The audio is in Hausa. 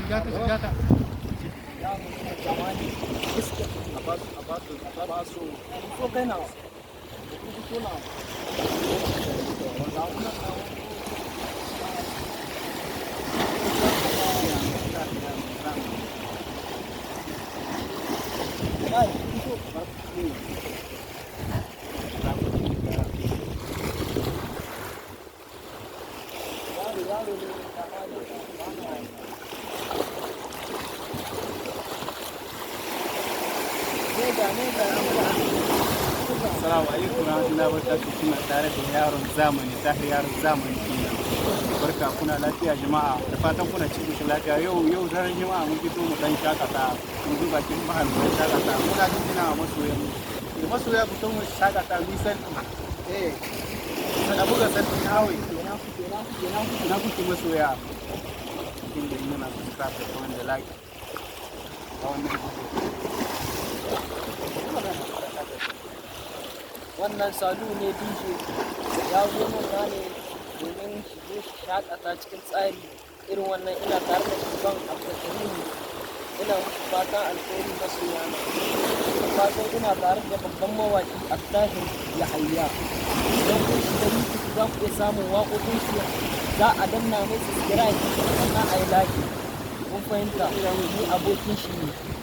Shiga ta, shiga ta. Zamani. A ba su, a ba su, a ba su. So kai na. Ku fito na. Kai, fito. Yaro, yaro ne, zamani. Nega, nega, nega. Assalamu alaikum warahmatullahi wabarakatuh. Kuna tare da yaron zamani, Tahir yaron zamani kenan. Barka, kuna lafiya jama'a? Da fatan kuna cikin koshin lafiya. Yau yau daren juma'a mun fito mu dan shakata, mun zo bakin bahar mu dan shakata. Muna jinjina wa masoyan mu. Da masoya, ku mu shakata, mu yi selfie. Eh. A buga selfie kawai. Ina kuke, ina kuke, ina kuke? Ina kuke masoya? Inda muna subscribe da comment da like a wannan bidiyo. Wannan Salu ne DJ, ya zo nan gane domin shi zo shi shakata cikin tsari irin wannan. Ina tare da shugaban Abdulkarim, ina muku fatan alheri masoyana. Fatan ina tare da babban mawaki Attahir Yahaya. Idan kun shiga YouTube za ku iya samun waƙoƙin shi, za a danna mai subscribe sannan a yi like. Kun fahimta? Ni abokin shi ne.